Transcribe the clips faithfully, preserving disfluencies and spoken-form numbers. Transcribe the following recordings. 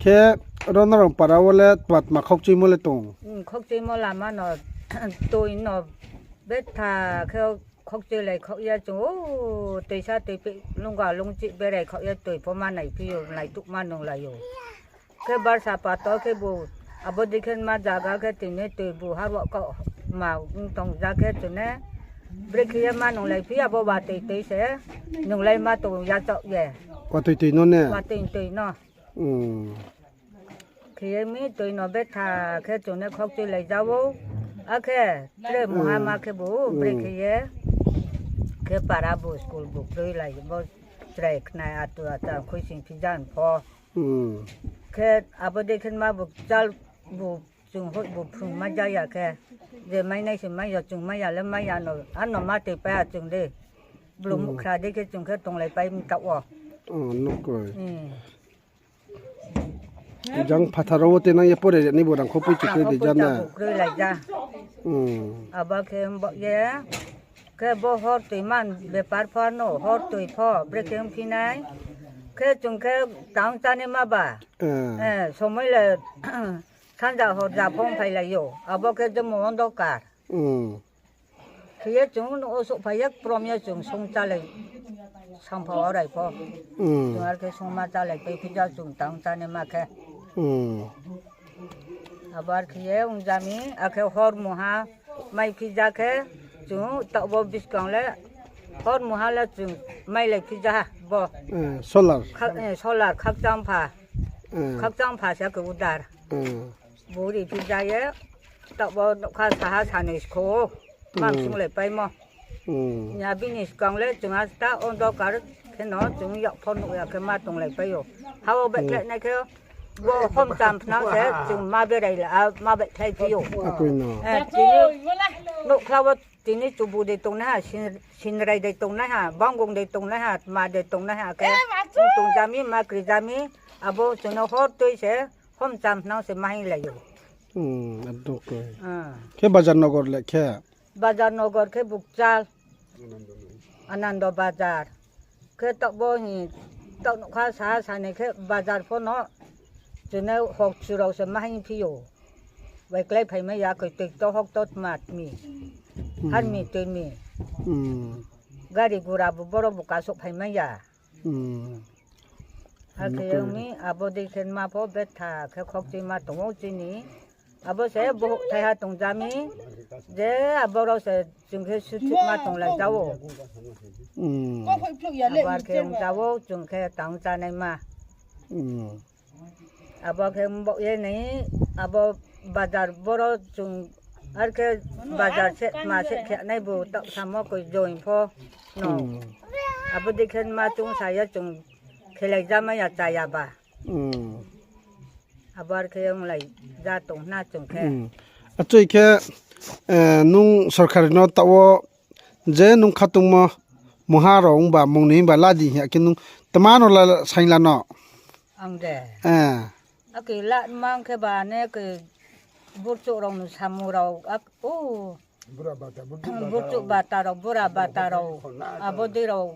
Khe ro nrao para wo le tma tma khaukchuimo le tong? Hmm, khaukchuimo lama no, toi no betha khe khaukchuilai khaoh ye chung, o, toisa toi peh lungga lungchih berai khaoh ye toi pho ma naiphi ou, naituhma nunglai ou. Khe barsa pato khebu, abo dei khe ma zaga khe tini toi bu harwa kaoh ma ong tong ja khe chung ne, brekhe ye ma nunglai phi abo watoi toi se nunglai ma tong yachaoh ye. Watoi toi no ne? Watoi toi no. Hmm. Khe ye mi toi no betha khe chung ne khaukchuilai ja ou. Akhe tre muha ma khebu brekhe ye. Khe para bu school bu kroilai bo chrai khnai atu ata khuising phi ja pho. Hmm. Khe abo dei khe ma bu chal bu chung hoih bu phrung ma ja ya khe. Je mai nai se mai ya, chung mai ya le mai ya no, ano ma toi pai ya chung de. Blong muhkhra dei khe chung khe tonglai pai mtaoh wo. Oh, nokoi. Hmm. Jang phathar wo tenang ye pore ri nai bo rangkho poicha kroi de ja na. Rangkho poicha bu kroilai ja. Hmm. Abo khe bo ye, khe bo hor toi man bepar pho no, hor toi pho, brekhe ongphi nai. Khe chung khe tang chánaima ba. Eh. Eh, somoi le sanja hor ja phung phailai ou. Abo khe je mo ondokar. Hmm. Khe ye chung no o souhphai ye kprom ye chung song chálai sampha orai pho. Hmm. Chung ar khe songma chálai pai phi ja chung tang chánaima khe. Hmm. Abo ar khe ye ong ja mi, akhe hor muha mai phi ja khe chung taoh bo buskang le hor muha le chung mailai phi ja ha bo. Eh, solar. Kha-, eh, solar khakchangpha. Eh. Khakchangpha se khe udar. Eh. Buri phi ja ye, taoh bo nougkha saha sanoi skho, mang sunglai paimo. Hmm. Ya bini skang le chung asta ondokar kheno chung yak pho nuh ya khe ma tonglai pai ou. Ha wo baihkhlai nai khe, bo homcham phnang se chung ma berai la, a, ma baihkhlai phi ou. Akoi no. Eh, tini nougkha wo tini chubu de tongnaiha, sin-, sinrai de tongnaiha, banggong de tongnaiha, tma de tongnaiha khe, tong ja mi, ma kri ja mi, abo chung no hor toi se, homcham phnang se ma hinglai ou. Hmm, abo khe. Ah. Khe Bazar Nogor le khe? Bazar Nogor khe bukchal. Anando Bazar. Khe taoh bo hi, taoh nougkha saha sanoi khe bazar pho no chung no hokchu rao se ma hing phi ou. Baihkhlai phaimai ya khe toi to hok to tma tmi. Hmm. Harmi toi mi. Hmm. Gari gura bu boro bu kasouh phaimai ya. Hmm. Akhe ong mi abo dei khe ma pho betha khe khokchima tong ou chini. Abo se bohouh thaiha tong ja mi. Je abo rao se chung khe suthuhma tonglai ja ou. Hmm. Abo ar khe ong ja ou chung khe tang chánaima. Hmm. Abo khe mbaoh ye nai, abo bazar boro chung ar khe bazar se ma se khe nai bu taoh samo koi join pho no. Hmm. Abo dei khe ma chung sa ye chung khelai ja mai ya cha ya ba. Hmm. Abo ar khe onglai ja tong hna chung khe. Hmm. Achoi khe, eh, nung sorkari no taoh wo je nung khatungmo mungha rao ongba mung ni himba la di hing ya khe nung tma no la saing la no? Ang de. Eh. Akhe la mang khe ba ne khe burchouh rao no samung rao ak-, o. Burchouh bata rao, bura bata rao, abo dei rao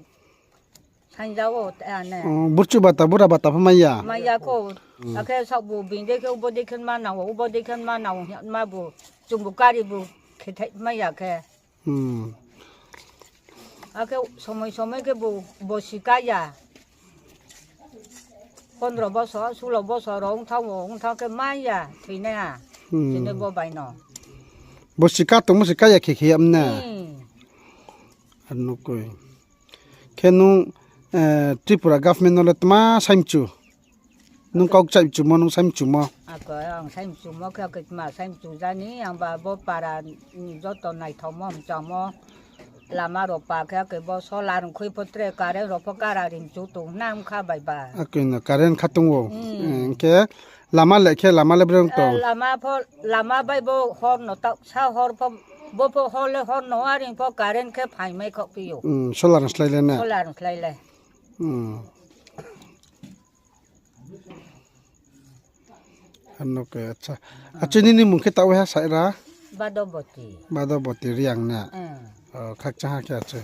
saing ja ou, ane. Oh, burchouh bata, bura bata pho mai ya? Mai ya kho. Hmm. Akhe saoh bu bini dei khe, ubo dei khe ma nang ou, ubo dei khe ma nang ou, hing ma bu, chung bu kari bu khe thai mai ya khe. Hmm. Akhe somoi somoi khe bo, bo sika ya. Pondro bosor, sulo bosor rao ong thanng wo, ong thanng khe mai ya, thoinai ha. Hmm. Tini bo bai no. Bo sika tongmo sika ya khe khe ya mna. Hmm. Ar nokoi. Khe nung, eh, Tripura government no le tma saimchu? Nung kau kchaih mchumo, nung saimchumo? Ako, ang saimchumo khe, ako tma saimchu jani, ang ba bo para ni joto naithaomo, mchamo, lama rao pa khe, ako bo solar khui pho tre, current rao pho kara ri mchu tong nang kha bai ba. Ako no current kha tong ou. Hmm. Eh, hing khe lama le khe, lama le breng tong? Eh, lama pho, lama bai bo hor no taoh sa hor pho, bo pho hor le hor no aring pho current khe phaimai khaoh phi ou. Hmm, solar slái le na? Solar slái le. Hmm. Ano ke, acha. Acha, nini mung khe taoh ha saira? Badoboti. Badoboti Reang na? Hmm. Oh, khakchang ha khe acha.